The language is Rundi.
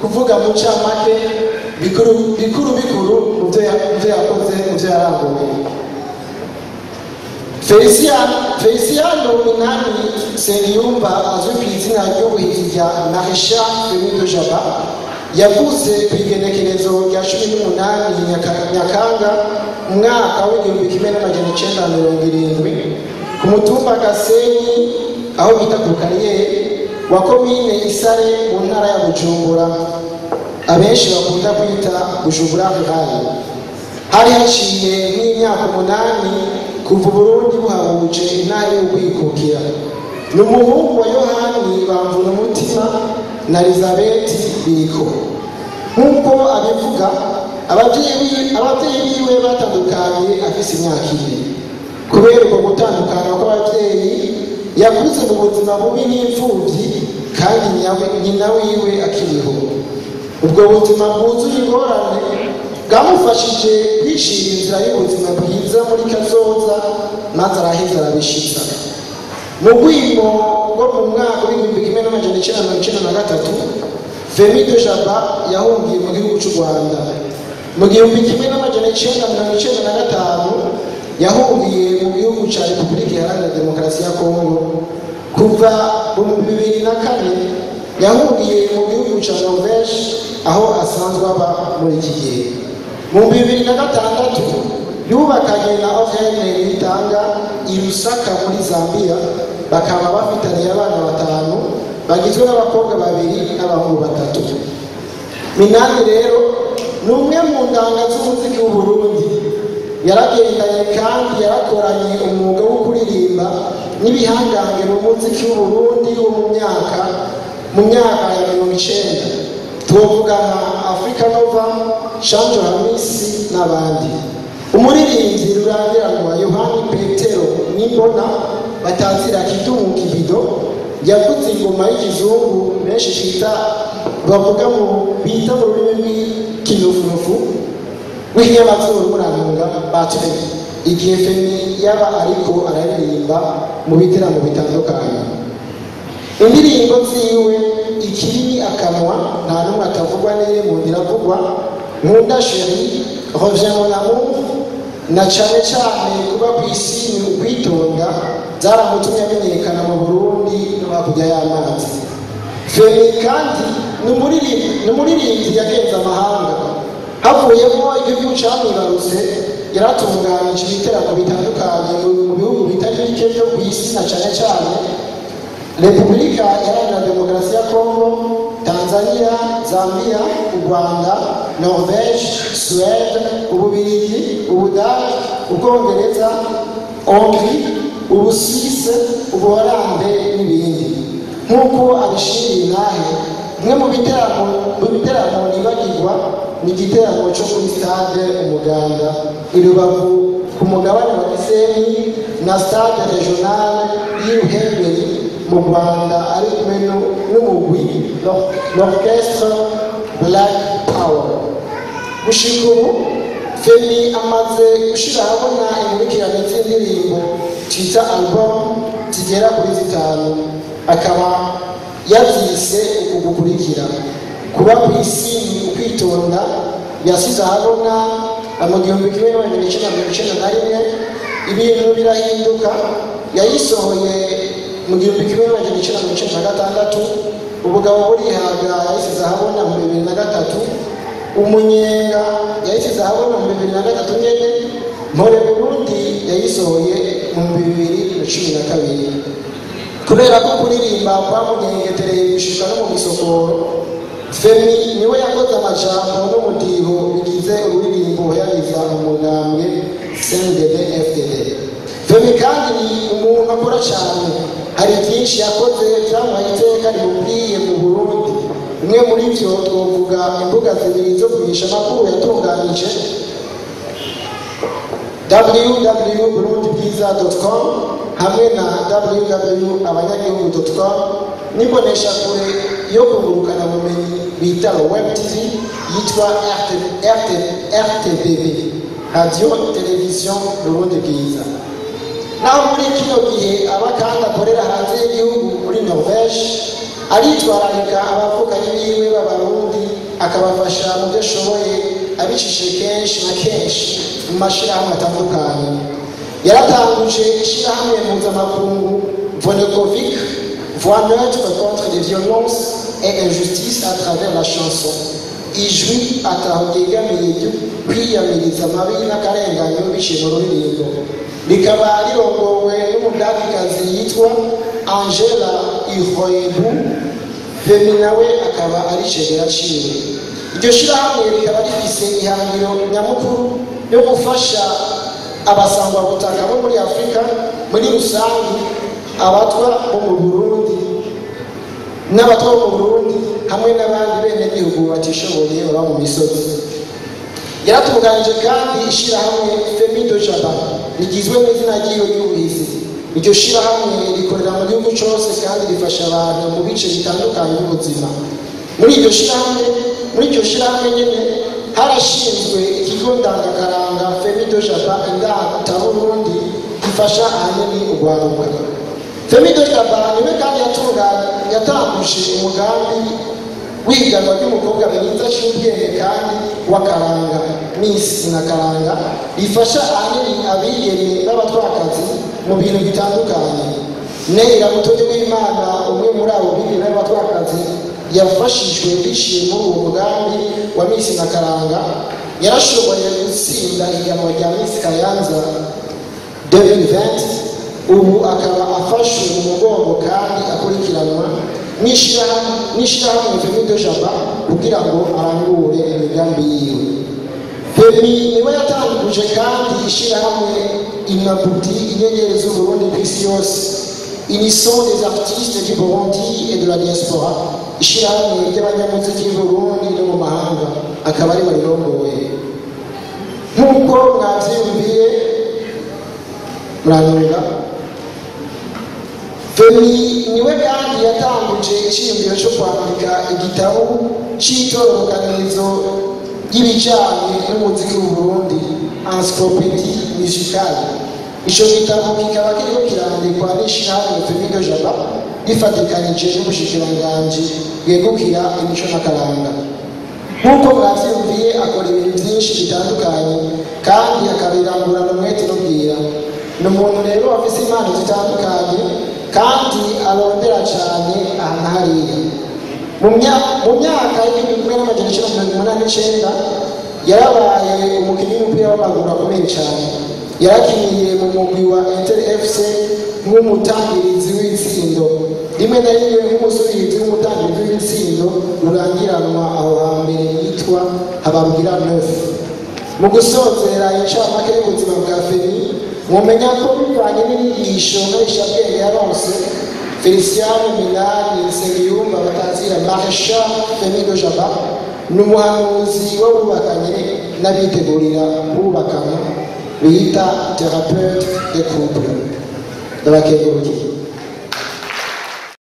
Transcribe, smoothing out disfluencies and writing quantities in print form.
Kuvuga mu ncamake bikuru bikuru bikuru mu byo yakoze, mu byo yaranguye. Feliciano Minani Nsengiyumva, azwi ku izina ry'ubuhizi rya Maréchal Femi de Jaba, yavuze ku igenekerezo rya 18 Nyakanga umwaka w'1970 ku mutumba Gasenyi, aho bita ku Kariyeri, wa komine Isare, mu ntara ya Bujumbura, abenshi bakunda kwita Bujumbura Rural. Hari haciye nk'imyaka 8 kuva Uburundi buhabuje intara y'ukwikukira. Ni umuhungu wa Yohani Bamvuna Umutima na Elizabeth Biriko. Nk'uko abivuga, ababyeyi biwe batandukanye afise imyaka 4. Kubera ubwo gutandukana kw'ababyeyi, yakuze mu buzima bubi nk'imfubyi kandi nyina wiwe akiriho. Ubwo buzima bwuzuye ingorane bwamufashije kwicira inzira y'ubuzima bwiza muri kazoza, maze araheza arabishitsa. Mu rwimo rwo mu mwaka w'1993, Femi de Jaba yahungiye mu gihugu cy'u Rwanda. Mu 1995 yahungiye mu gihugu cya Repubulika Iharanira Demokarasi ya Kongo. Kuva mu 2004 yahungiye mu gihugu cya Norvège, aho asanzwe aba muri iki gihe. Mu 2006 yubakanye na Orene Nitanga i Lusaka muri Zambia, bakaba bafitaniye abana batanu bagizwe n'abakobwa babiri n'abahungu batatu. Minani rero ni umwe mu ndanga z'umuziki w'Uburundi. Yaragendanye kandi yarakoranye umwuga wo kuririmba n'ibihangange mu muziki w'Uburundi wo mu myaka ya 90, tuvuga nka Africa Nova, Shanjo Hamisi n'abandi. Umuririmbyi rurangiranwa Yohani Petero Nimbona batazira Kidumu Kibido yavuze ingoma y'ikizungu benshi bita, bavuga mu bita mu rurimi rw'ikinufunufu w'ikinyamazuru, murantunga, batterie, igihe Femi yaba ariko araririmba mu biteramo bitandukanye. Indirimbo ziwe Ikirimi Akanwa, Nta n'umwe atavugwa, n'iyo mu iravugwa, Nkunda Chérie, Reviens mon amour na cane cane Kuba ku isi ni ukwitonda zaramutumye amenyekana mu Burundi no hakurya y'amazi. Femi kandi ni umuririmbyi yagenze amahanga. Havuyemo igihugu camwibarutse, yaratunganije ibiteramo bitandukanye mu bihugu bitari bike byo ku isi, na cane cane Repubulika Iharanira Demokarasi ya Kongo, Tanzania, Zambia, u Rwanda, Norvège, Suède, Ububirigi, Ubudage, Ubwongereza, Hongrie, Ubusuwise, Ubuholande n'ibindi. Nk'uko abishimiye intahe, bimwe mu biteramo nibagirwa ni igiteramo cyo kuri Stade Umuganda i Rubavu ku mugabane wa Gisenyi na Stade Régionale y'i Ruhengeri mu Rwanda, ari kumwe n'umugwi l'Orchestre Black Power. Gushika ubu, Femi amaze gushira ahabona inkurikirane z'indirimbo twita album zigera kuri zitanu, akaba yavyise uku gukurikira: Kuba ku isi ni ukwitonda yasize ahabona mu 1991, Ibintu birahinduka yayisohoye mu 1996, Ubugabo burihaga yayisize ahabona mu 2003, Umunyenga yayisize ahabona mu 2003 nyene, Mpore Burundi yayisohoye mu 2012. Kubera ko kuririmba kwamunyengetereye gushika no mu gisokoro, Femi niwe yakoze amajambo n'umudiho bigize ururirimbo uhayagiza umugambwe CNDD FDD. Femi kandi ni umuntu akora cyane. Hari byinshi yakoze byamuhaye iteka rimubwiye mu Burundi. Bimwe muri byo twovuga imbuga zibiri zo kumenyesha amakuru yatunganije, www.burundibwiza.com hamwe na www.abanyagihugu.com, n'imboneshakure yo kungurukana bumenyi bita web TV yitwa RTBB, Radio Television Burundi Bwiza. Naho muri kino gihe aba kandi akorera hanze y'igihugu muri Norvège, aritwararika abavukanyi biwe b'Abarundi. akabafasha mu byo ashoboye abicishije kenshi na kenshi mu mashyirahamwe atandukanye. Yaratanguje ishyirahamwe mpuzamakungu Vonekovic, voix neutre contre les violences et injustices à travers la chanson, ijwi ataho ryegamiye ryo kwiyamiriza amabi n'akarenganyo biciye mu ruririmbo, rikaba rirongowe n'umudagikazi yitwa Angela Ihoebu. Femi nawe akaba ari cegera ciwe. Iryo shirahamwe rikaba rifise ihangiro nyamukuru yo gufasha abasangwabutaka bo muri Afurika muri rusange, abatwa bo mu Burundi n'abatwa bo mu Burundi hamwe n'abandi benegihugu batishoboye baba mu misozi. Yaratunganije kandi ishirahamwe Femi Dojaba rigizwe n'izina ryiwe ry'ubuhizi. Iryo shirahamwe rikorera mu gihugu cose kandi rifasha abantu mu bice bitandukanye by'ubuzima. Muri iryo shirahamwe nyene harashinzwe ikigo ndangakaranga Femi Dojaba Indataburundi gifasha ahanini urwaruka. Femi Dojaba niwe kandi yatanguje umugambi w'ihiganwa ry'umukobwa mwiza cy'ubwenge kandi w'akaranga, Miss Nakaranga, rifasha ahanini abigeme b'abatwakazi mu bintu bitandukanye. Neira Mutoni w'Imana, umwe muri abo bigeme b'abatwakazi yafashijwe biciye muri uwo mugambi wa Miss Nakaranga, yarashoboye gutsinda ihiganwa rya Miss Kayanza 2020. Ubu akaba afashwe mu mugongo kandi akurikiranwa n'ishirahamwe Femi Dojaba kugira ngo arangure imigambi yiwe. Femi niwe yatanguje kandi ishirahamwe Inabudi, inyenyeri z'Uburundi ku isi yose, Unisson des artistes du Burundi et de la diaspora, ishirahamwe ry'abanyamuziki b'Uburundi no mu mahanga, akaba ari we rirongoye. Nk'uko mwavyiyumviye, murantunga. Femi niwe kandi yatanguje iciyumviro cyo kwandika igitabo c'itororokanirizo ry'ibijanye n'umuziki w'Uburundi, Encyclopédie musicale. Ico gitabo kikaba kiriko kirandikwa n'ishirahamwe Femi Dojaba rifatikanije n'ubushikiranganji bwegukira imico n'akaranga. Nk'uko mwavyiyumviye, akora ibintu vyinshi bitandukanye kandi akabirangurana umwete n'ubwira. Ni umuntu rero afise impano zitandukanye kandi arondera cane aha na hariya. Mu myaka y'1989 yarabaye umukinyi w'umupira w'amaguru akomeye cane. Yarakiniye mu mugwi wa Inter FC nk'umutangirizi w'ibitsindo, rimwe na rimwe nk'umusubirizi w'umutangirizi w'ibitsindo rurangiranwa aho hambere yitwa Habarugira Neuf. Mu gusozera incamake y'ubuzima bwa Femi, mumenya ko bivanye n'inyigisho nkarishabwenge yaronse, Feliciano Minani Nsengiyumva batazira Maréchal Femi Dojaba ni umuhanuzi w'abubakanye n'abitegurira kubakana bita thérapeute de couple. Ndabakengurukiye.